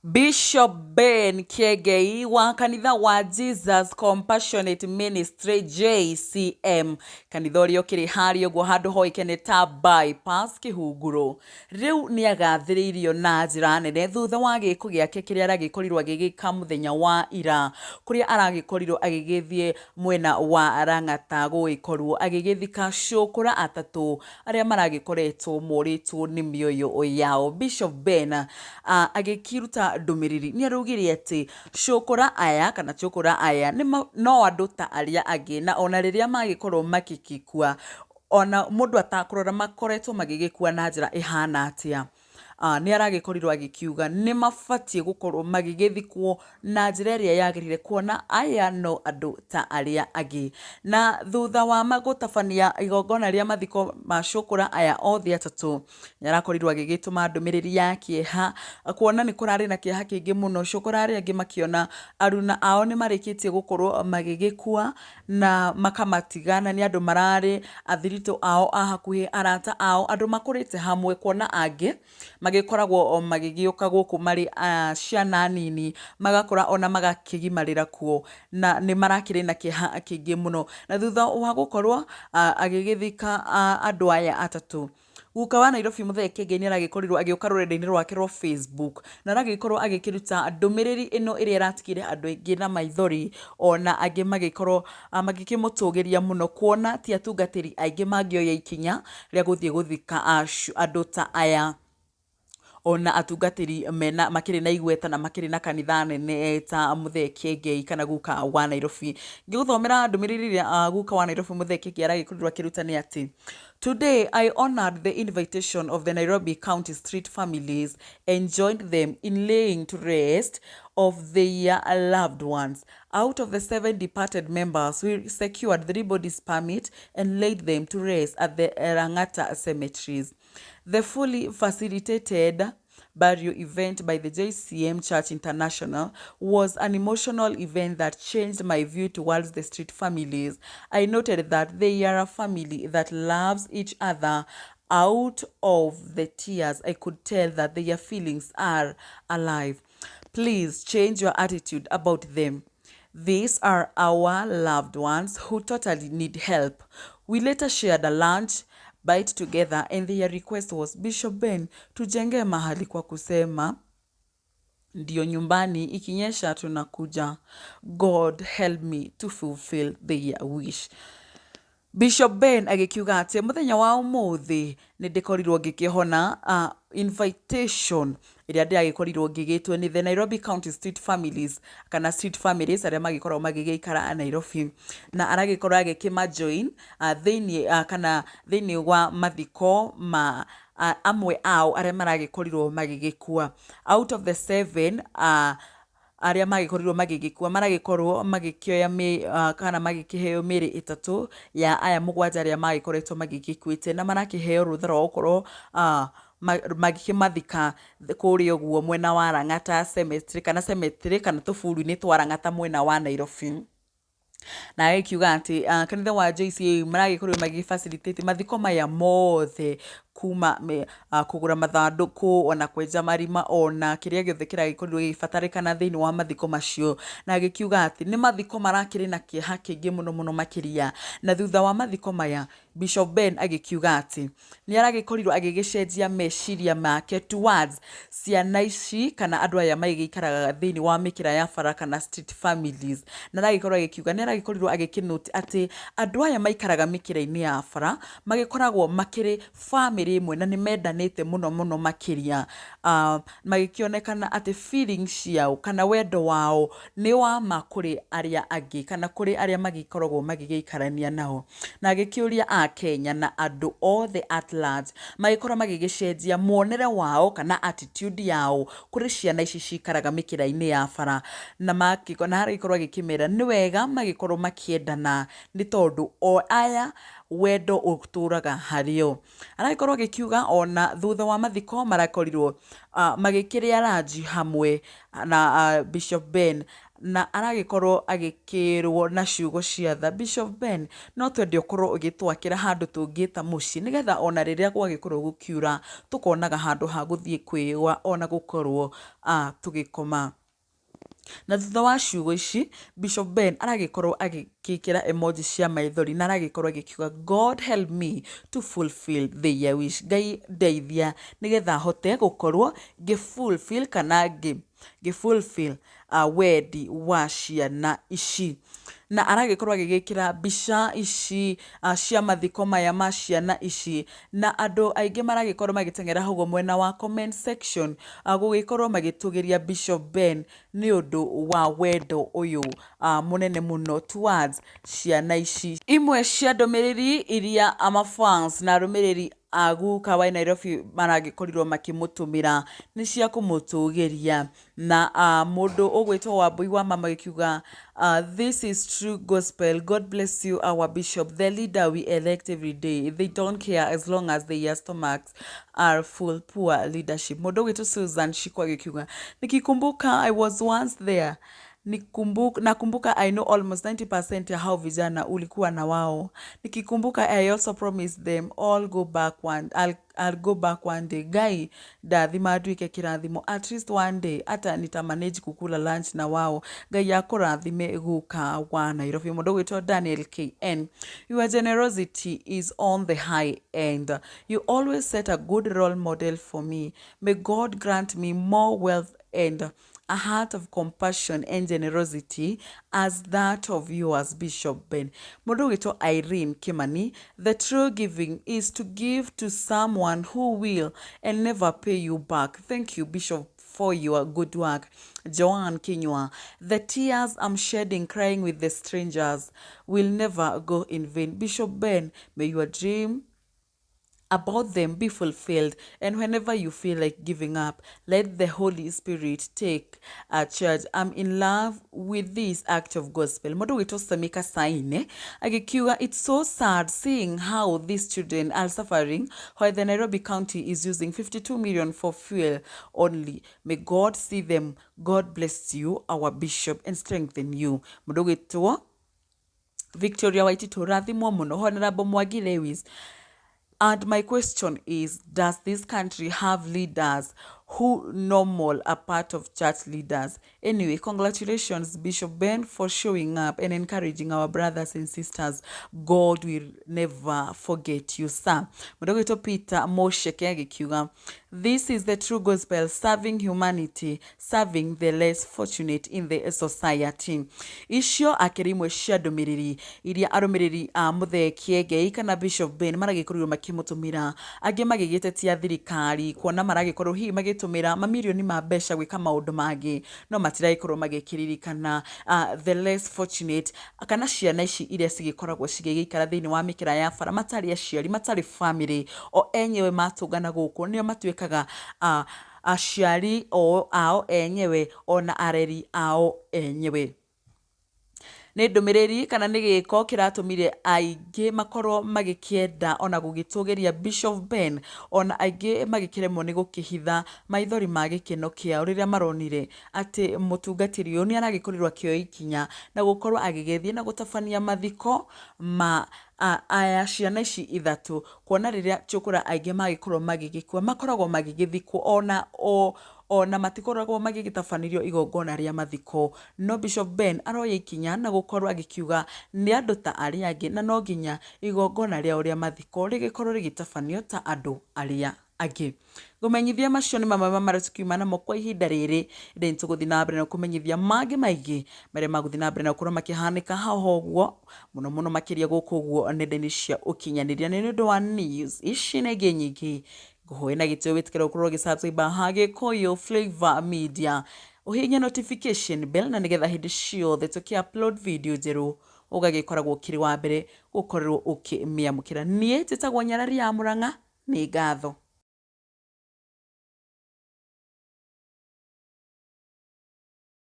Bishop Ben Kiengei wa kanitha wa Jesus Compassionate Ministry JCM, kanitha ũrĩa ũkĩrĩ harĩa ũguo handũ hoĩkaine ta Bypass Kĩhunguro, rĩu nĩ agathĩrĩirio na njĩra nene thutha wa gĩko gĩake kĩrĩa aragĩkorirwo agĩgĩka mũthenya wa ira, kũrĩa aragĩkorirwo agĩgĩthiĩ mwena wa Lang'ata gũgĩkorwo agĩgĩthika cũkũra atatũ arĩa maragĩkoretwo morĩtwo nĩ mĩoyo yao. Bishop Ben agĩkĩruta ndũmĩrĩri nĩ araugire atĩ cũkũra aya kana cũkũra aya nĩ no andũ ta arĩa angĩ, na ona rĩrĩa magĩkorwo magĩgĩkua, ona mũndũ atakũrora makoretwo magĩgĩkua na njĩra ĩhana atĩa. Nĩ aragĩkorirwo agĩkiuga nĩ mabatiĩ gũkorwo magĩgĩthikwo na njĩra ĩrĩa yagĩrĩire, kuona aya no andũ ta arĩa angĩ. Na thutha wa gũtabania igongona rĩa mathiko ma cũkũra aya othe atatũ, nĩ arakorirwo agĩgĩtũma ndũmĩrĩri ya kĩeha, kuona nĩ kũrarĩ na kĩeha kĩingĩ mũno, cũkũra arĩa angĩ makĩona aruna ao nĩ marĩkĩtie gũkorwo magĩgĩkua na makamatiga, na nĩ andũ mararĩ athiritũ ao a hakuhĩ, arata ao, andũ makũrĩte hamwe, kuona angĩ magĩkoragwo magĩgĩũka gũkũ marĩ ciana nini, magakũra ona magakĩgimarĩra kuo, na nĩ marakĩrĩ na kĩeha kĩingĩ mũno. Na thutha wa gũkorwo agĩgĩthika andũ aya atatũ, guka wa Nairobi Muthee Kiengei nĩ aragĩkorirwo agĩũka rũrenda-inĩ rwake rwa Facebook na aragĩkorwo agĩkĩruta ndũmĩrĩri ĩno ĩrĩa ĩratigire andũ aingĩ na maithori, ona angĩ magĩkorwo magĩkĩmũtũgĩria mũno, kuona ti atungatĩri aingĩ mangĩoya ikinya rĩa gũthiĩ gũthika andũ ta aya, ona atungatĩri mena makĩrĩ na igweta na makĩrĩ na kanitha nene ta Muthee Kiengei kana guka wa Nairobi. Ngĩgũthomera ndũmĩrĩri ĩrĩa guka wa Nairobi Muthee Kiengei aragĩkorirwo akĩruta nĩ atĩ, "Today I honored the invitation of the Nairobi County Street families and joined them in laying to rest of their loved ones. Out of the 7 departed members, we secured 3 bodies permit and laid them to rest at the Lang'ata cemeteries. The fully facilitated burial event by the JCM Church International was an emotional event that changed my view towards the street families. I noted that they are a family that loves each other. Out of the tears, I could tell that their feelings are alive. Please change your attitude about them. These are our loved ones who totally need help. We later shared a lunch bite together and their request was, 'Bishop Ben, tujenge mahali kwa kusema ndio nyumbani ikinyesha tunakuja.' God help me to fulfill their wish." Bishop Ben agĩkiuga atĩ mũthenya wa ũmũthĩ nĩ ndĩkorirwo ngĩkĩhona invitation ĩrĩa ndĩragĩkorirwo ngĩgĩtwo nĩ the Nairobi County Street Families kana street families arĩa magĩkoragwo magĩgĩikara Nairobi, na aragĩkorwo agĩkĩma join thĩinĩ kana thĩinĩ wa mathiko ma amwe ao arĩa maragĩkorirwo magĩgĩkua. Out of the 7 arĩa magĩkorirwo magĩgĩkua, maragĩkorwo magĩkĩoya kana magĩkĩheo mĩĩrĩ ĩtatũ ya aya 7 arĩa magĩkoretwo magĩgĩkuĩte, na marakĩheo rũtha rwa gũkorwo magĩkĩmathika kũrĩa ũguo mwena wa Lang'ata cemetery kana cemetery kana tũburu-inĩ twa Lang'ata mwena wa Nairobi. Na agĩkiuga atĩ kanitha wa JCA maragĩkorirwo magĩ facilitate mathiko maya mothe, kuma kũgũra mathandũkũ, ona kwenja marima, ona kĩrĩa gĩothe kĩragĩkorirwo gĩgĩbatarĩkana thĩinĩ wa mathiko macio. Na agĩkiuga atĩ nĩ mathiko marakĩrĩ na kĩeha kĩingĩ mũno mũno makĩria. Na thutha wa mathiko maya, Bishop Ben agĩkiuga atĩ nĩ aragĩkorirwo agĩgĩcenjia meciria make towards ciana ici kana andũ aya magĩikaraga thĩinĩ wa mĩkĩra ya bara kana street families. Na aragĩkorwo agĩkiuga nĩ aragĩkorirwo agĩkĩnote atĩ andũ aya maikaraga mĩkĩra-inĩ ya bara magĩkoragwo makĩrĩ famĩlĩ ĩmwe na nĩ mendanĩte mũno mũno makĩria. Magĩkĩonekana atĩ feelings ciao kana wendo wao nĩ wa ma kũrĩ arĩa angĩ kana kũrĩ arĩa magĩkoragwo magĩgĩikarania nao. Na agĩkĩũria a Kenya na andũ othe at large magĩkorwo magĩgĩcenjia muonere wao kana attitude yao kũrĩ ciana ici cikaraga mĩkĩra-inĩ ya bara, na haragĩkorwo agĩkĩmera nĩ wega magĩkorwo makĩendana nĩ tondũ o aya wendo ũtũraga harĩo. Aragĩkorwo agĩkiuga ona thutha wa mathiko marakorirwo magĩkĩrĩa ranji hamwe na Bishop Ben. Na aragĩkorwo agĩkĩrwo na ciugo cia tha, Bishop Ben, no twende ũkorwo ũgĩtwakĩra handũ tũngĩta mũciĩ, nĩgetha ona rĩrĩa gwagĩkorwo gũkiura tũkonaga handũ ha gũthiĩ kwĩyũa ona gũkorwo tũgĩkoma. Na thutha wa ciugo ici, Bishop Ben aragĩkorwo agĩkĩra emoji cia maithori na aragĩkorwo agĩkiuga, "God help me to fulfill their wish." Ngai ndeithia nĩgetha hote gũkorwo ngĩ fulfill kana ngĩ fulfill wendi wa ciana ici. Na aragĩkorwo agĩgĩkĩra mbica ici cia mathiko maya ma ciana ici, na andũ aingĩ maragĩkorwo magĩteng'era hau ũguo mwena wa comment section gũgĩkorwo magĩtũgĩria Bishop Ben nĩ ũndũ wa wendo ũyũ mũnene mũno towards ciana ici. Imwe cia ndũmĩrĩri iria mafans na arũmĩrĩri a guka wa Nairobi maragĩkorirwo makĩmũtũmĩra nĩ cia kũmũtũgĩria, na mũndũ ũgwĩtwo Wambui wa Mama agĩkiuga, "This is true gospel. God bless you, our bishop. The leader we elect every day, they don't care as long as their stomachs are full. Poor leadership." Mũndũ ũgwĩtwo Susan Shiko agĩkiuga, "Nikikumbuka I was once there. Nakumbuka I know almost 90% ya hao vijana ulikuwa na wao. Nikikumbuka I also promised them all go back one, I'll go back one day. Ngai ndathima nduĩke kĩrathimo, at least one day hata nitamanage kukula lunch na wao. Ngai akũrathime, guka wa Nairobi." Mũndũ ũgwĩtwo Daniel KN, "Your generosity is on the high end. You always set a good role model for me. May God grant me more wealth and a heart of compassion and generosity as that of yours, Bishop Ben." Mũndũ ũgwĩtwo Irene Kimani, "The true giving is to give to someone who will and never pay you back. Thank you, Bishop, for your good work." Joanne Kinyua, "The tears I'm shedding crying with the strangers will never go in vain. Bishop Ben, may your dream about them be fulfilled, and whenever you feel like giving up, let the Holy Spirit take a charge. I'm in love with this act of gospel." Mũndũ ũgwĩtwo Samika Saine agĩkiuga, "It's so sad seeing how these children are suffering while the Nairobi County is using 52 million for fuel only. May God see them. God bless you, our bishop, and strengthen you." Mũndũ ũgwĩtwo Victoria Waititũ, rathimwo mũno. Honorable Mwangi Lewis, "And my question is, does this country have leaders who normal are part of church leaders? Anyway, congratulations, Bishop Ben, for showing up and encouraging our brothers and sisters. God will never forget you, sir." Mũndũ ũgwĩtwo Peter Mosheke agĩkiuga, "This is the true gospel, serving humanity, serving the less fortunate in the society." Icio akĩrĩ imwe cia ndũmĩrĩri iria arũmĩrĩri a Mũthee Kĩengei kana Bishop Ben maragĩkorirwo makĩmũtũmĩra, angĩ magĩgĩtetia thirikari kuona maragĩkorwo hihi magĩtũmĩra mamirioni ma mbeca gwĩka maũndũ mangĩ, no matiragĩkorwo magĩkĩririkana the less fortunate kana ciana ici iria cigĩkoragwo cigĩgĩikara thĩinĩ wa mĩkĩra ya bara, matarĩ aciari, matarĩ family, o enyewe matũngana gũkũ nĩo matuĩkaga aciari o ao enyewe ona areri ao enyewe. Nĩ ndũmĩrĩri kana nĩ gĩko kĩratũmire aingĩ makorwo magĩkĩenda ona gũgĩtũgĩria Bishop Ben, ona aingĩ magĩkĩremwo nĩ gũkĩhitha maithori ma gĩkeno kĩao rĩrĩa maronire atĩ mũtungatĩri ũyũ nĩ aragĩkorirwo akĩoya ikinya na gũkorwo agĩgĩthiĩ na gũtabania mathiko ma aya ciana ici ithatũ, kuona rĩrĩa chokora aingĩ magĩkorwo magĩgĩkua makoragwo magĩgĩthikwo ona matikoragwo magĩgĩtabanĩrio igongona rĩa mathiko. No Bishop Ben aroya ikinya na gũkorwo agĩkiuga nĩ andũ ta arĩa angĩ, na no nginya igongona rĩao rĩa mathiko rĩgĩkorwo rĩgĩtabanio ta andũ arĩa angĩ. Ngũmenyithia macio nĩ mamwe ma marĩa tũkiuma namo kwa ihinda rĩrĩ, ĩndĩ nĩtũgũthiĩ na mbere na kũmenyithia mangĩ maingĩ marĩa magũthiĩ na mbere na gũkorwo makĩhanĩka haha ũguo mũno mũno makĩria gũkũ ũguo nenda-inĩ cia ũkinyanĩria. Nĩ ũndũ wa news ici na ingĩ nyingĩ, ngũhoe na gĩtĩo wĩtĩkĩre gũkorwo ũgĩsubscribe ha Gĩkũyũ Flavor Media, ũhihinye notification bell, na nĩgetha hĩndĩ ciothe tũkĩ-upload video njerũ ũgagĩkoragwo ũkĩrĩ wa mbere gũkorwo ũkĩmĩamũkĩra. Niĩ njĩtagwo Nyarari ya Mũrang'a, nĩ ngatho.